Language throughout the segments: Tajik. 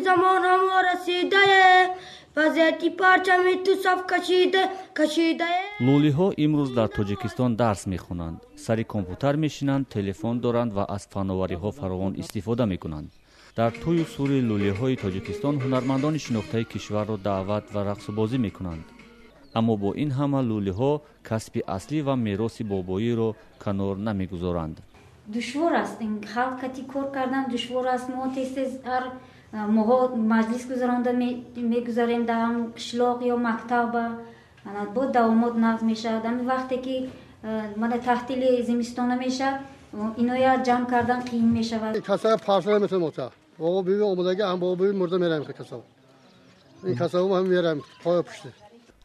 Замона мо расидаем, вазъияти парчами ту саф кашида кашидаем. Лӯлиҳо имрӯз дар Тоҷикистон дарс мехонанд, сари компютар мешинанд, телефон доранд ва аз фановариҳо фаровон истифода мекунанд. Дар тӯю сури лӯлиҳои Тоҷикистон ҳунармандони шинохтаи кишварро даъват ва рақсубозӣ мекунанд. Аммо бо ин ҳама лӯлиҳо касби аслӣ ва мероси бобоиро канор намегузоранд. Душвор аст, ин халқ кати кор кардан душвор аст. Мо тез тез ҳар моҳо маҷлис гузаронда мегузарем дар ҳам қишлоқ ё мактаба, бо давомот нағз мешавад. Ҳамин вақте ки мана таҳтили зимистона мешавад, иноя ҷамъ кардан қиин мешавад. Каса парса наметонем ота. Бобо биби омадаги, ҳам бобо биби мурда мераем, касо ин касо ҳам мераем поя пушти.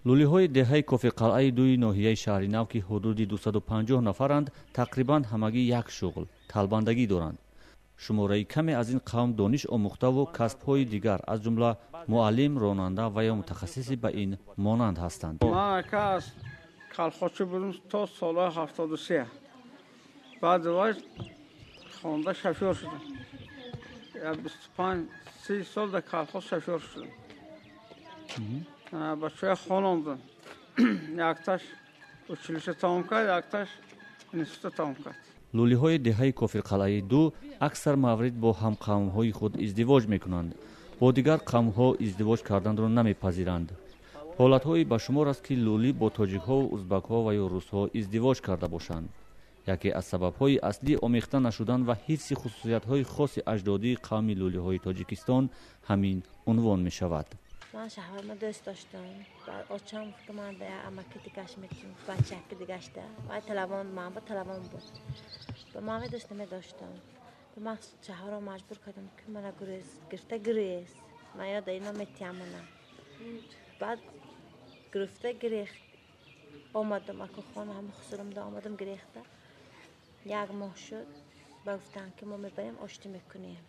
Лӯлиҳои деҳаи Кофиқалъаи дуи ноҳияи Шаҳринав, ки ҳудуди 250 нафаранд, тақрибан ҳамагӣ як шуғл — талбандагӣ доранд. Шумораи каме аз ин қавм дониш омӯхтаву касбҳои дигар, аз ҷумла муаллим, ронанда ва ё мутахассиси ба ин монанд ҳастанд. Ман ака аз калхозчӣ будем то солҳои 73. Баъд вай хонда шофёр шудам. Як 25-30 сол дар калхоз шофёр шудам. Бачаҳои хонондам, якташ училище тамом кард, якташ института тамом кард. Лӯлиҳои деҳаи Кофирқалъаи ду аксар маврид бо ҳамқавмҳои худ издивоҷ мекунанд, бо дигар қавмҳо издивоҷ карданро намепазиранд. Ҳолатҳое ба шумор аст, ки лӯлӣ бо тоҷикҳову узбакҳо ва ё русҳо издивоҷ карда бошанд. Яке аз сабабҳои аслии омехта нашудан ва ҳифзи хусусиятҳои хоси аҷдодии қавми лӯлиҳои Тоҷикистон ҳамин унвон мешавад. Ман шаҳварма дӯст доштам. Баъд очам гуфт, ки ман да амаки дигаш метим, бачаки дигашта. Вай талабон, ман ба талабон буд. Ба ман вай дӯст намедоштам. Ба ман шаҳварро маҷбур кардам, ки мана гурез, гирифта гурез. Ман ёда ино метиямона. Баъд гирифта гирехт. Омадам аку хона, ҳама хусурумда омадам гирехта. Як моҳ шуд, ба гуфтанд, ки мо мебарем, оштӣ мекунем.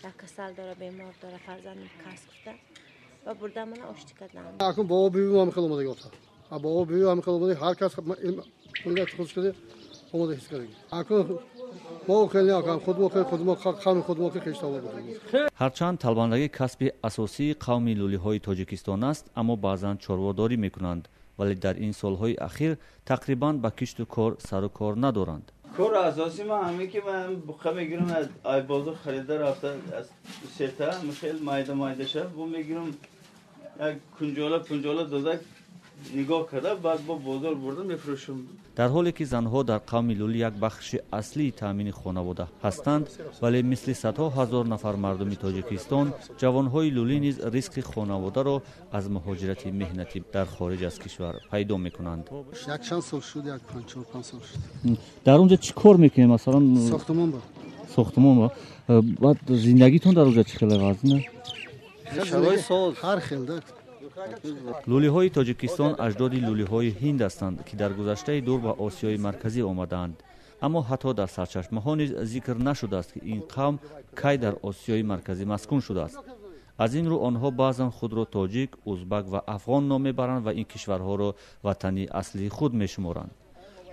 Як касал дора, бемор дора, фарзандим кас гуфта. Ва бурда мана оштӣ карданд. Акун бобо биби ҳам хел омадаги ота. Бобо биби ҳам хел омадаги, ҳар кас миллат худ шуда омада ҳис кардаги. Акун мо хеле акун худ мо худ мо қавми худ мо хештавор будем. Ҳарчанд талбандагӣ касби асосии қавми лӯлиҳои Тоҷикистон аст, аммо баъзан чорводорӣ мекунанд, вале дар ин солҳои ахир тақрибан ба кишту кор сару кор надоранд. Кор асоси ман ҳамин ки ман буқа мегирам, аз ай бозор харида рафта, аз сета хел майда майда шав бу мегирам, як кунҷола пунҷола дода, нигоҳ карда, баъд бо бозор бурда мефурӯшам. Дар ҳоле ки занҳо дар қавми лӯлӣ як бахши аслии таъмини хонавода ҳастанд, вале мисли садҳо ҳазор нафар мардуми Тоҷикистон, ҷавонҳои лӯлӣ низ ризқи хонаводаро аз муҳоҷирати меҳнатӣ дар хориҷ аз кишвар пайдо мекунанд. Як чанд сол шуд, як панҷ, чор, панҷ сол шуд. Дар он ҷо чӣ кор мекунед, масалан? Сохтумон ба. Сохтумон ба. Баъд зиндагитон дар он ҷо чӣ хеле вазна? Шароит соз. Ҳар хел да. Лӯлиҳои Тоҷикистон аҷдоди лӯлиҳои ҳинд ҳастанд, ки дар гузаштаи дур ба Осиёи Марказӣ омадаанд. Аммо ҳатто дар сарчашмаҳо низ зикр нашудааст, ки ин қавм кай дар Осиёи Марказӣ маскун шудааст. Аз ин рӯ онҳо баъзан худро тоҷик, узбак ва афғон ном мебаранд ва ин кишварҳоро ватани аслии худ мешуморанд.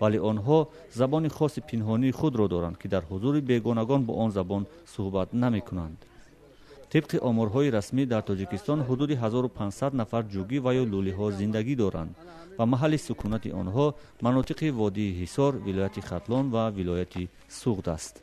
Вале онҳо забони хоси пинҳонии худро доранд, ки дар ҳузури бегонагон бо он забон суҳбат намекунанд. Тибқи оморҳои расмӣ, дар Тоҷикистон ҳудуди 1500 нафар ҷугӣ ва ё лӯлиҳо зиндагӣ доранд ва маҳалли сукунати онҳо манотиқи водии Ҳисор, вилояти Хатлон ва вилояти Суғд аст.